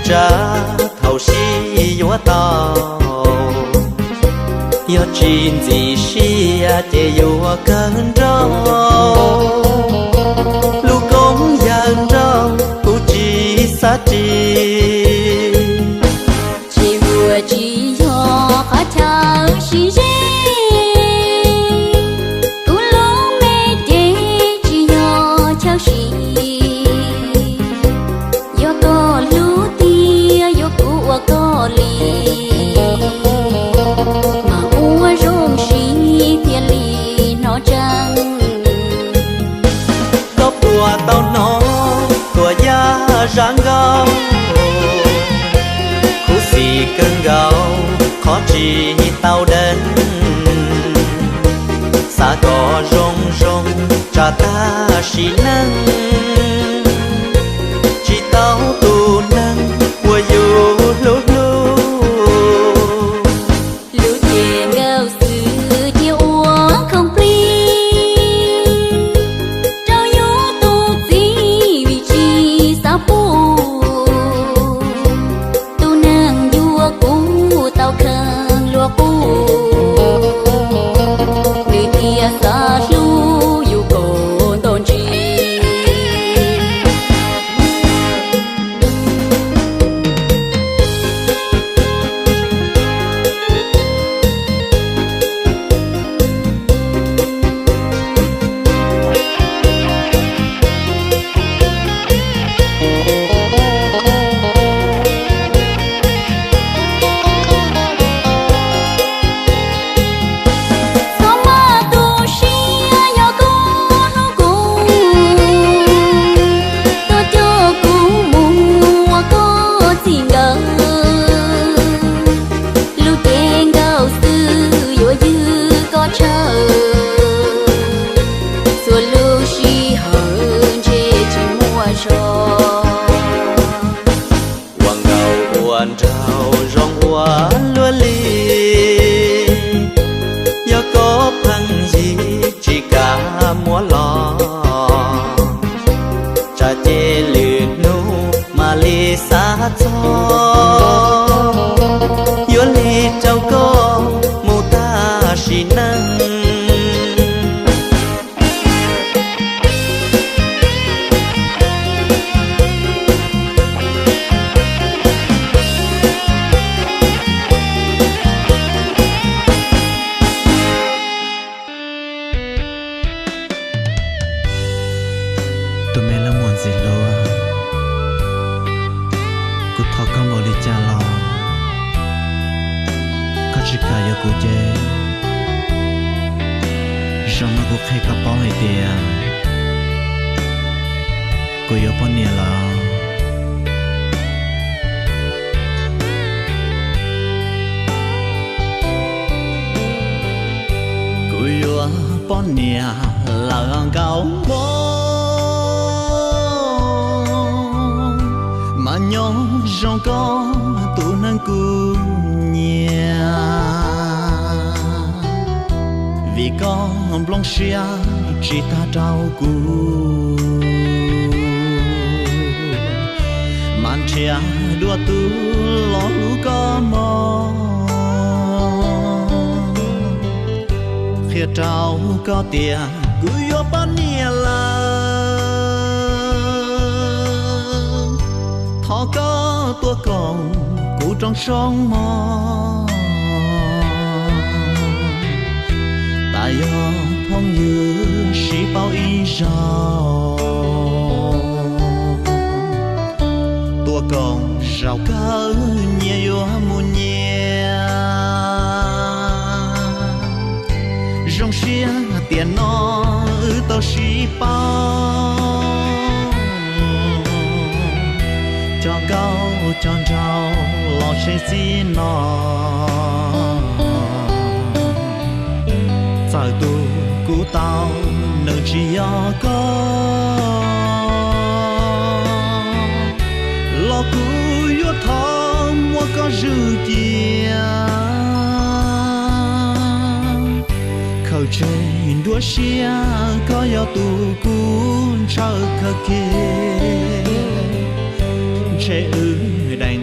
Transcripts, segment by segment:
Tsam thaum sib yuav tau, yog tsis ntxim siab ces yuav kawg nraug. Lub koob yawg nraug kuv tsis xav ris. Tsis vuag tsis yog qhov chaw sib ze, kuv lub me cev tsis yog chaw sib. Yog koj hlub tiag yuav kuv ua koj li, mas ua zoo siab thiaj li hnov tseeb. Koj puas tau hnov tuaj yaj zaj nkauj, khuv xim kawg nkaus qhov tsis tau deev. Xav kom zoo zoo tsam tag sim neej, tsis tau tus neeg uas yus hlub hlub. Lub cev nkauj xwb cia ua khoom plig rau yus tus txiv vim tsis xav pub. Tus neeg yuav kuv tau kheev luag qub, nws thiaj xav hlub yus kom nto ntsis. Txhob maj tu siab yog koj hlub kuv, tuaj coj kuv mus ua koj txij nkawm. Lub cev nkauj xwb yuav ywg koj tshawj, txhua lub sij hawm ntshe tsis muaj zog. Ua nkauj ua nraug zoo ua luaj li, yog koj pheej yig tsis kam muab los, tsam ces lwm hnub mam li xav txog, yuav lig rau koj mus tag sim neej. Tus me leej muam ntxim hlub, kuv thov koj npaum li cas los koj tsis kam yuav kuv ces, zaum no kuv qhia koj paub hais tias kuv yuav poj niam lawm. Kuv yuav poj niam lawm nkauj mog, mas nyob zoo koj tus neeg kuv nyiam, vim koj nplooj siab tsis tag rau kuv, mas nrhiav dua tus los hlub koj mog, qhia rau koj tias kuv yuav poj niam lawm. Thov koj tuaj koom kuv rooj soob mog, tas yog phooj ywg sib paub ib zaug, tuaj koom zaum kawg nyias yuav mus nyias. Zoo siab tiam no wb tau sib paub, cov nkauj cov nraug los tshee txij no. Txawm tus kuv tau nws tsis yog koj, los kuv yuav thov muab koj zwm cia. Khaws tseg nruab siab koj yog tus kuv ntshaw kawg kiag, ntshe wb daim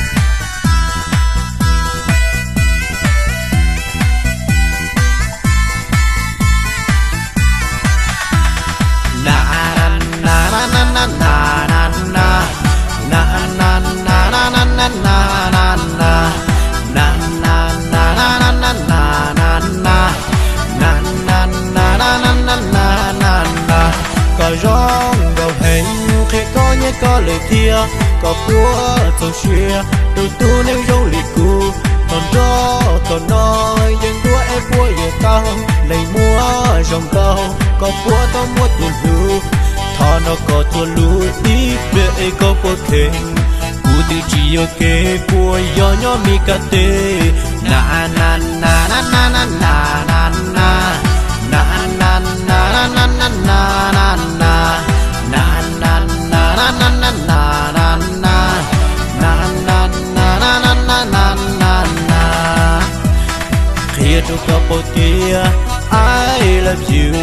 Na na na na, na na na na na na na na, na na na na na na na na, na na na na na na na. Koj zoo nkauj heev, qhia koj nyiaj koj lwm thiab, koj puas txaus siab rau tus neeg zoo li kuv? Thaum nrog thaum no yeej dua es puas yuav tau, leej muaj zoo nkauj koj puas tau muaj tus hlub? Thov nrog koj tuaj lub tib pliag es koj puas kheev? Kuv twb tsis yuam kev puas yog nyob Mis Kas teb. Na na na na na na na na na, na na na na na na na na, na na na na na na na na, na na na na na na na na. Qhia rau koj paub tias I love you.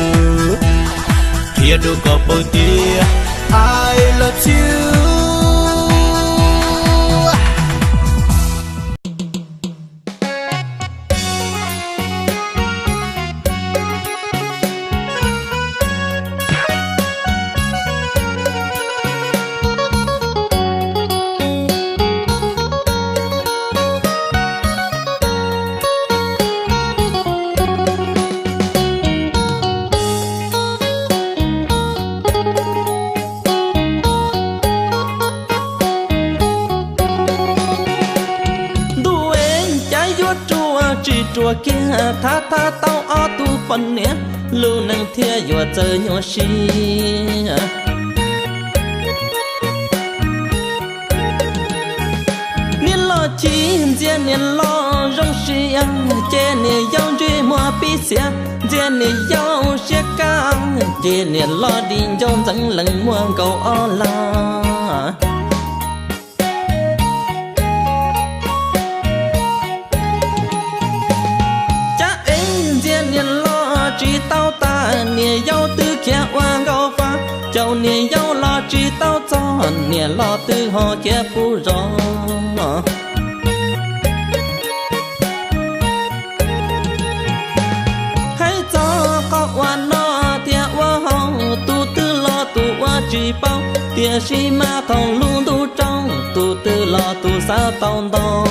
Qhia rau koj paub tias I love you. Ntuj es, cas yuav ruam tsis ruam kiag, thab thab tau ob tug poj niam, lub neej thiaj yuav txawj nyuaj siab. Niam loj chim ntxias niam loj zoo siab, ces niam yau ntsej muag pib xiav, ntxias niam yau siab kaj, ces niam loj dim ncauj ntxeev lees muag nkaus ob laj. Cas es ntxias niam loj tsis tau tas, niam yau twb khiav ua nkauj vaj, caum niam yau los tsis tau txog, niam loj twb ho khiav puv zos. Hais txog qhov ua noj thiab ua haus, tus twg los tus ua tsis paub, tiam sis mas thaum lub ntuj tsaus, tus twg los tus xav tau ntau.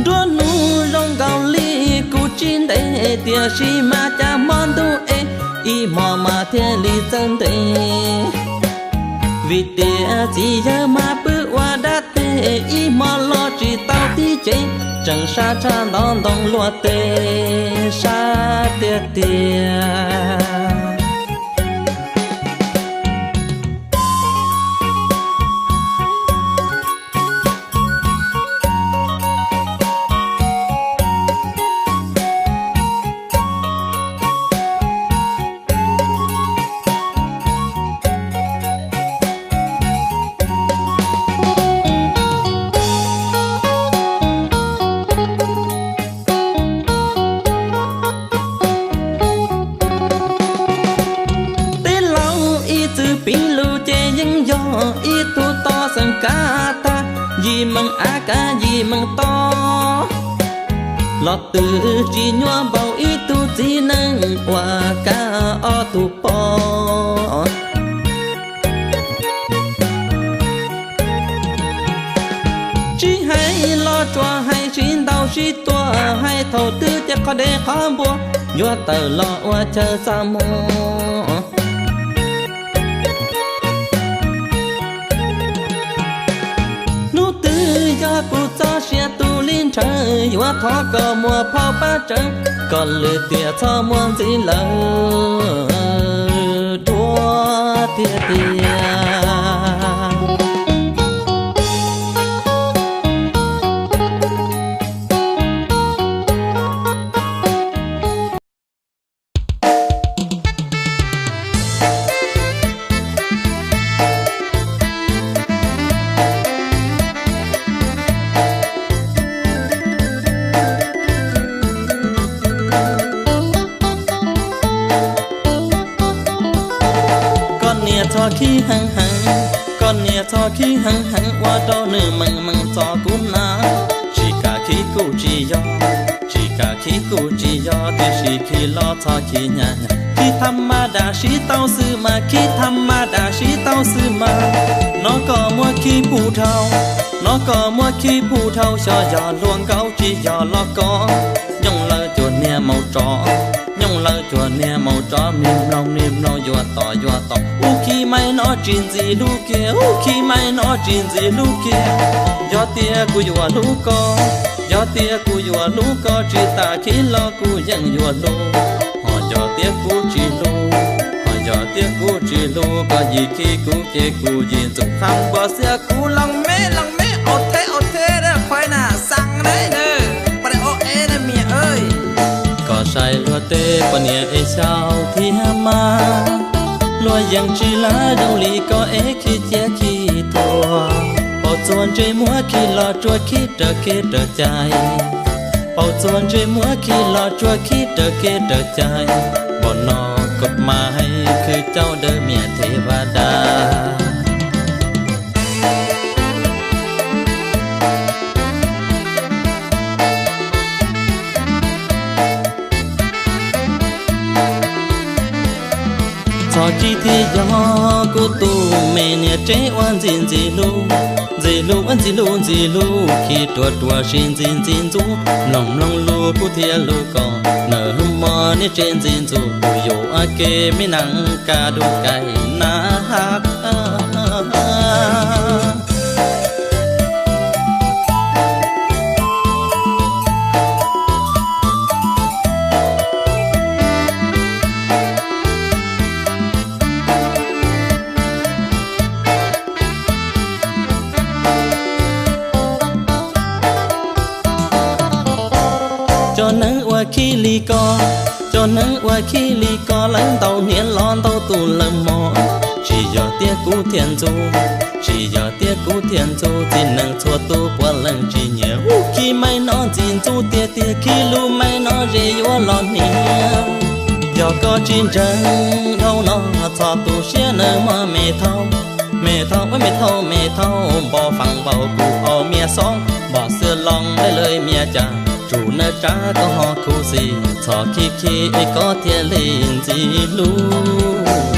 Nruab hnub zoo nkaus li kuv tsis ntev, tiam sis mas cas hmo ntuj es, ib hmo mas thiaj li txawj ntev. Vim tias txiv yawg mas pw ua dab teg, ib hmo los tsis tau tib ce, tseem sab tshaj ntov ntoo luaj teb sab tiag tiag. Tij laug ib txwm piv lus ces yeej yog ib tug toj xeem kav tag, yim meej av kav yim meej toj. Los twb tsis nyuaj npaum ib tug txiv neej uas kav ob tug poj. Tsis hais los tsuas hais sib ntaus sib tua, hais thaum twg ces qhov deb qhov npua, yuav tawm los ua chaw txaj muag. Hnub twg yog kuv txoj sia tu li ntshaw, yuav thov koj muab phau pab tsawv, kom lwm tiam txhob muaj ntxiv lawm dua tiag tiag. Koj niam txhob khib heev heev, koj niam txhob khib heev heev ua rau nws meem meem txo kuv na. Tsis kam khib kuj tsis yog, tsis kam khib Kuj tsis yog tiam sis khib los txhob khib hnyav hnyav, khib tham ma das sib tau xwb mas, khib tham ma das sib tau xwb mas. Nov koj muab khib puv dhau, nov koj muab khib puv dhau, xyov yog hluas nkauj tsis yog los koj. Nyooj lawv cuag niag maum tsov, nyooj lawv cuag niag maum tsov, mlig mloog mlig mloog yuav tom yuav tom. Ub khib maib no tsis ntxim hlub kiag, ub khib maib no tsis ntxim hlub kiag. Yog tias kuv yuav hlub koj, yog tias kuv yuav hlub koj tsis tas khib los kuv yeej yuav hlub. Ho yog tias kuv tsis hlub, ho yog tias kuv tsis hlub koj yim khib kuv ces kuv yim ntxuj qhab npua xiab kuv loos me loos me. Au theb au theb, qhuaib na xaa na, pa o e na mias. Koj saib luag tej poj niam es xyaum thiab mas, luag yeej tsis laj zoo li koj es khib ciaj khib tuag. Paub txuag ntsej muag khib los tsuas khib raws kev raws cai, paub txuag ntsej muag khib los tsuas khib raws kev raws cai. Npaum no koj mas khwv caum dawb mias thev vas das. Txhob khib thiaj yog kuv tus me niag tsev ua ntxim ntxim hlub, ntxim hlub ua ntxim hlub ntxim hlub, khib ruam ruam sis ntxim ntxim ntxub, mloog mloog lus kuv thiaj hlub koj. Nawb hlub mog niag tsev ntxim ntxub, kuv yuav ua ke me nees kaj dub kaim na. Cov neeg uas khib li koj, cov neeg uas khib li koj lawv ntau hniav los ntau tus lawm mog. Tsis yog tias kuv thiaj ntxub, tsis yog tias kuv thiaj ntxub, txiv neej txhua tus puav leej tsis nyiam. Ub khib maib no ntxim ntxub tiag tiag, khib lub maib no ze yuav los hniav. Yog koj tsis ntseeg dhau no txhob tu siab nawb mog me thauj, me thauj ua me thauj me thauj, npau fee npau kuv au mias xoob, npog xwb loo lawv mias cas, tsum nawb tsam koj ho khuv xim, txhob khib khib es koj thiaj li ntxim hlub.